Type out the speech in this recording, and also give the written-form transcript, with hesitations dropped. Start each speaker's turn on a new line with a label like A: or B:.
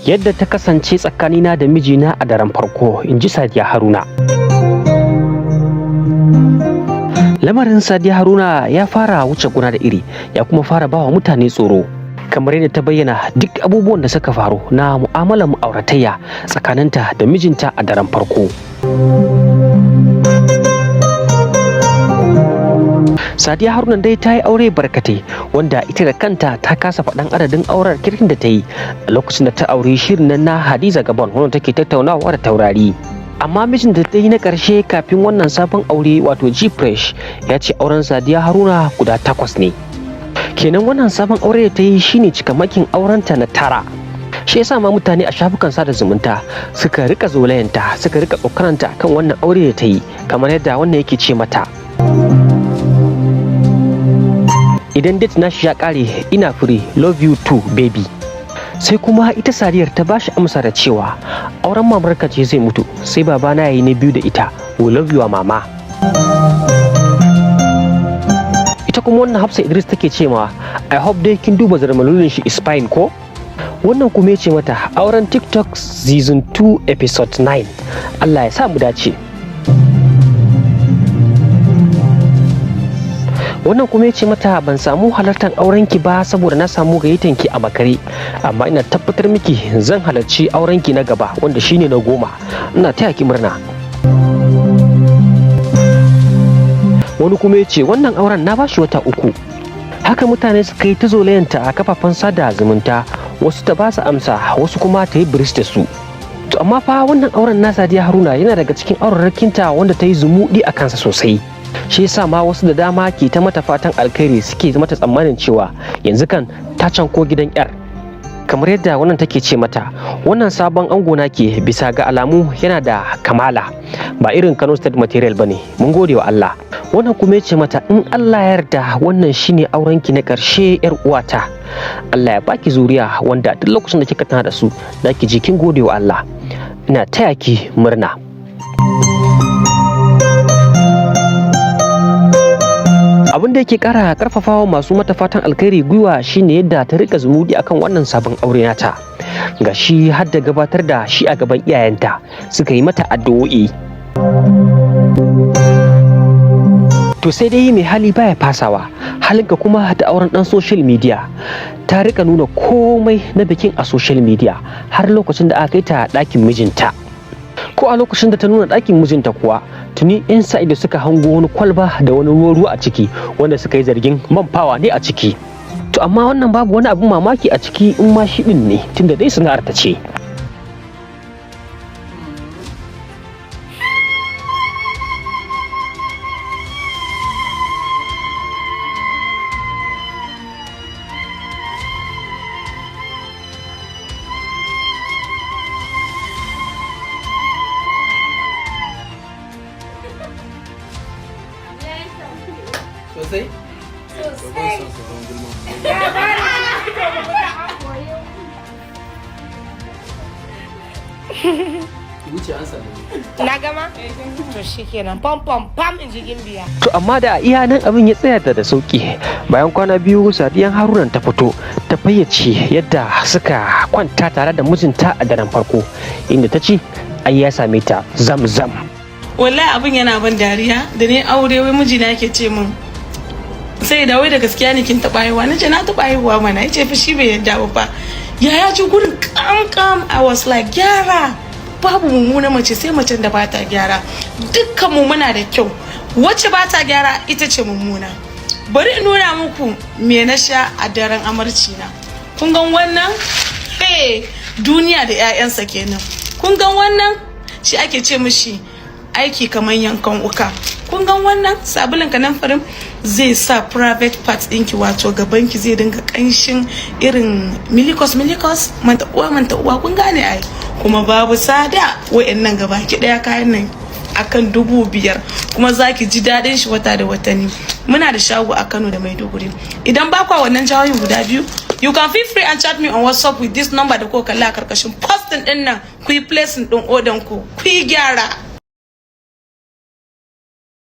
A: Yadda ta kasance tsakanina da mijina a daren farko, in ji Sadiya Haruna. Lamarin Sadiya Haruna ya fara wuce gona da iri, ya kuma fara bawa mutane tsoro. Kamar yadda ta bayyana duk abubuwan da suka faru na mu'amalar auratayya tsakaninta da mijinta a daren farko. Sadiya Haruna dai ta yi aure barkatai, wanda ita da kanta ta kasa faɗan adadin auren kirkin da ta yi a lokacin da ta auri shirin nan na Hadiza Gabon, wanda take tattaunawa da taurari. Amma mijin da ta yi na ƙarshe kafin wannan sabon aure, wato G-Fresh, ya ce auren Sadiya Haruna guda takwas ne. Kenan wannan sabon aure da ta yi shine cikamakin aurenta na tara. Shi yasa ma mutane a shafukan sada zumunta suka rika zolayanta, suka rika tsokananta kan wannan aure da ta yi, kamar yadda wannan yake ce mata: "Idan date nashi ya kare, ina free. Love you too, baby." Sai kuma ita Sadiyar ta bashi amsa da cewa auren mamarka ce zai mutu, sai babana yayi na biyu da ita. We love you, mama. Ita kuma wannan Hafsa Idris take cewa, "I hope dai kin duba zarmalulin shi is fine ko?" Wannan kuma ya ce mata, "Auren TikTok season 2 episode 9. Allah ya sa mu dace." Wannan kuma ya ce mata, "Ban samu halartar aurenki ba saboda na samu gayyatanki a makare, amma ina tabbatar miki zan halarci aurenki na gaba, wanda shine na 10. Ina taya ki murna." Wani kuma ya ce, "Wannan auren na bashi wata 3." Haka mutane suka yi ta zolayanta a kafafen sada zumunta, wasu ta ba su amsa, wasu kuma ta yi biris da su. To amma fa wannan auren na Sadiya Haruna yana daga cikin aurarrakinta wanda ta yi zumuɗi a kansa sosai. Shi yasa ma wasu da dama ke ta mata fatan alkhairi, suke mata tsammanin cewa yanzu kan ta canko gidan yar. Kamar yadda wannan take ce mata, "Wannan sabon ango ke bisa ga alamu yana da kamala, ba irin Kano State material bane. Mun gode wa Allah." Wannan kuma ya ce mata, "In Allah ya yarda, wannan shine aurenki na karshe, yar uwata. Allah ya baki zuriya wanda duk lokacin da kika tana da su zaki ji kin gode wa Allah. Ina taya ki murna." Abin da yake kara karfafawa masu mata fatan alkhairi gwiwa shine yadda ta rika zumudi akan wannan sabon aure nata. Ga shi har da gabatar da shi a gaban iyayenta, suka yi mata addu'o'i. To sai dai mai hali baya fasawa, halinka kuma da auren dan social media. Ta rika nuna komai na bikin a social media har lokacin da aka kai ta ɗakin mijinta. Ko a lokacin da ta nuna ɗakin mijinta kuwa, tuni 'yan sa'ido suka hango wani kwalba da wani ruwa ruwa a ciki, wanda suka yi zargin man fawa ne a ciki. To amma wannan babu wani abin mamaki a ciki in ma shi ɗin ne, tunda dai sana'ar ta ce.
B: Sosai?
C: Sosai.
B: Sosai. Wuce an sallame.
C: Na gama? To shikenan. Pam pam pam, in ji gimbiya.
A: To amma da iya nan abin ya tsaya da sauki. Bayan kwana biyu, Sadiyan Haruna ta fito ta fayyace yadda suka kwanta tare da mijinta a daren farko, inda ta ce ai ya same ta zam zam.
D: Wallahi abin yana ban dariya. Da ne aure, wai mijina yake ce min, sai da wai da gaskiya ne kin taɓa haihuwa? Nace na taɓa haihuwa mana. Yace fa shi bai yadda ba fa. Ya ji gurin kam kam. I was like, gyara babu mummuna mace sai macen da bata gyara. Dukkan mu muna da kyau, wacce bata gyara ita ce mummuna. Bari in nuna muku me na sha a daren amarci na. Kun gan wannan? Hey, duniya da 'ya'yansa kenan. Kun gan wannan? Shi ake ce mishi aiki kamar yankan wuka. Kun gan wannan sabulin kanamfarin? Zai sa private part ɗinki, wato gabanki, zai dinga ƙanshin irin milikos milikos, manta uwa manta uwa, kun gane ai. Kuma babu tsada. Wa'annan gabaki ɗaya kayan nan akan 5,000, kuma zaki ji daɗin shi wata da watanni. Muna da shago a Kano da Maiduguri. Idan ba kwa wannan jihohin guda biyu, you can feel free and chat me on WhatsApp with this number da kuka kalla a karkashin posting din nan. Ku yi placing din order ku, ku yi gyara.